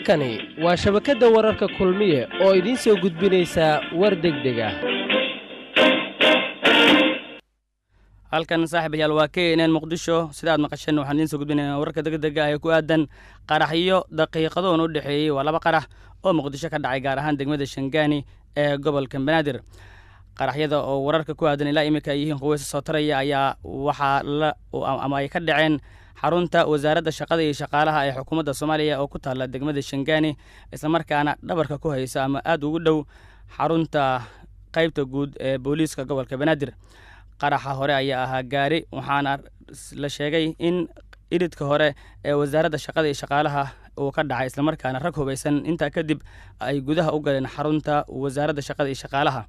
Halkani waa shabakadda wararka Kulmiye oo idiin soo gudbinaysa war degdeg ah. Halkan, saaxiibayaal, waa KNN Muqdisho. Sida aad maqasheen, waxaan idiin soo gudbinaynaa wararka degdega ah ee ku aadan qaraxyo daqiiqadoon u dhexeeyey. Waa laba qarax oo Muqdisho ka dhacay, gaar ahaan degmada Shangaani ee gobolka Banaadir. Qaraxyada oo wararka ku aadan ilaa iminka ay yihiin kuwo isa soo taraya ayaa waxaa la ama ay ka dhaceen xarunta Wasaaradda Shaqada iyo Shaqaalaha ee xukuumadda Soomaaliya oo ku taalla degmada Shangaani, islamarkaana dhabarka ku haysa ama aada ugu dhow xarunta qeybta guud ee booliiska gobolka Banaadir. Qaraxa hore ayaa ahaa gaari, waxaana la sheegay in iridka hore ee Wasaaradda Shaqada iyo Shaqaalaha uu ka dhacay, islamarkaana rag hubaysan intaa kadib ay gudaha u galeen xarunta Wasaaradda Shaqada iyo Shaqaalaha.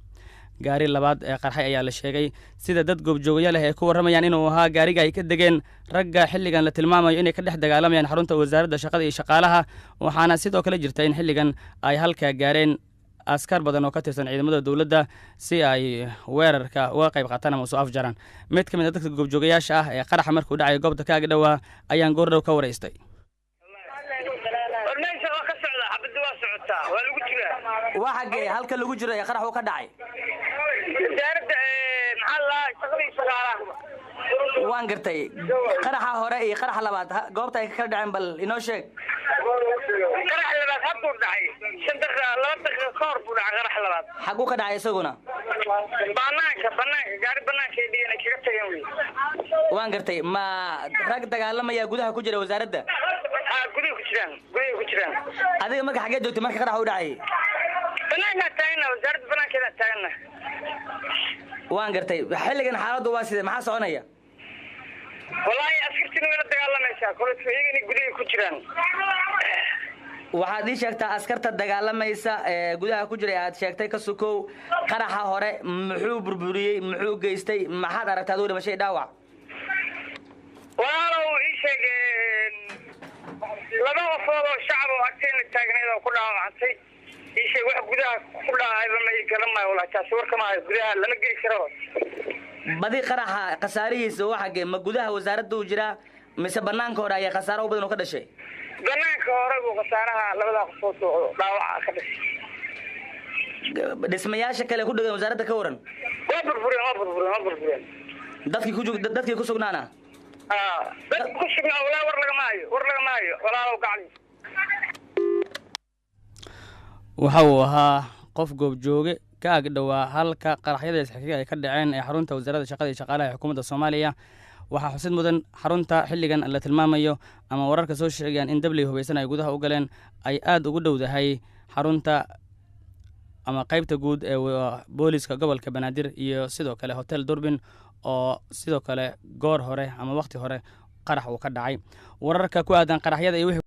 Gaari labaad ee qarxay ayaa la sheegay, sida dad goobjoogaya leh ay ku warramayaan, inuu ahaa gaariga ay ka degeen ragga xilligan la tilmaamayo inay ka dhex dagaalamayaan xarunta Wasaaradda Shaqada iyo Shaqaalaha. Waxaana sidoo kale jirta in xilligan ay halkaa gaareen askar badan oo ka tirsan ciidamada dowladda si ay weerarka uga qayb qaataan ama usoo afjaraan. Mid ka mid a dadka goobjoogayaasha ah ee qaraxa markuu dhacay goobta ka agdhowaa ayaan goordhow ka waraystay. Meesha waa ka socdaa, xabadda waa socotaa, waa lagu jiraa. Waa xaggee halka lagu jiro ee qarax uu ka dhacay? Wasaaradda, maxaa la, shaqadii shaqaalaha. Waan gartay. Qaraxa hore iyo qaraxa labaad goobta ay ka kala dhaceen bal inoo sheeg. Qarax labaad hadduu dhacay, 5 daqiiqa, 2 daqiiqa ka hor buu dhacay qarax labaad. Xaguu ka dhacay isaguna? Banaanka, banaanka, gaari banaanka ay dhigeen ay kaga tageen wey. Waan gartay. Ma rag dagaalamaya gudaha ku jira wasaaradda? Ha, gudahay ku jiraan, gudahay ku jiraan. Adiga marka xaggee joogtay marka qaraxa u dhacay? Banaankaan taagana, wasaaradda banaankeedaan taagana. Waan gartay. Xilligan xaaladdu waa sidee? Maxaa soconaya? Wallaahi askartina way la dagaalamaysaa koleto, iyagana gudahay ku jiraan. Waxaad ii sheegtaa askarta dagaalamaysa ee gudaha ku jira ee aad sheegtay ka sukow, qaraxa hore muxuu burburiyey? Muxuu geystay? Maxaad aragtay adigu, dhimashay, dhaawac? Walaalow, ii sheeg, laba qofood oo shacab oo agteena taagneed oo ku dhaawacantay. Ii sheeg, wax gudaha ku dhacayba ma garan maayo wallahi, taasi warkama hayo, gudaha lama geli karo. Badi qaraxa khasaarihiisa waa xaggee? Ma gudaha wasaaradda uu jiraa mise banaanka hore ayaa khasaaro u badan oo ka dhashay? Banaanka hore buu khasaaraha labadaa qofood oo dhaawaca ka dhashay. Dhismayaasha kale ku dhegan wasaaradda ka waran? Waa burbureen, waa burbureen, waa burbureen. Dadkii ku dadkii ku sugnaana? Dadka ku sugnaa walaa war lagama hayo, war lagama hayo, walaalow gacli. Waxa uu ahaa qof goobjooge ka agdhowaa halka qaraxyada isxiga ay ka dhaceen ee xarunta Wasaaradda Shaqada iyo Shaqaalaha ee xukuumadda Soomaaliya. Waxaa xusid mudan xarunta xilligan la tilmaamayo ama wararka soo sheegayaan in dabley hubaysan ay gudaha u galeen ay aada ugu dhowdahay xarunta ama qeybta guud ee booliska gobolka Banaadir iyo sidoo kale Hotel Durbin, oo sidoo kale goor hore ama wakhti hore qarax uu ka dhacay. Wararka ku aadan qaraxyada iyo wixii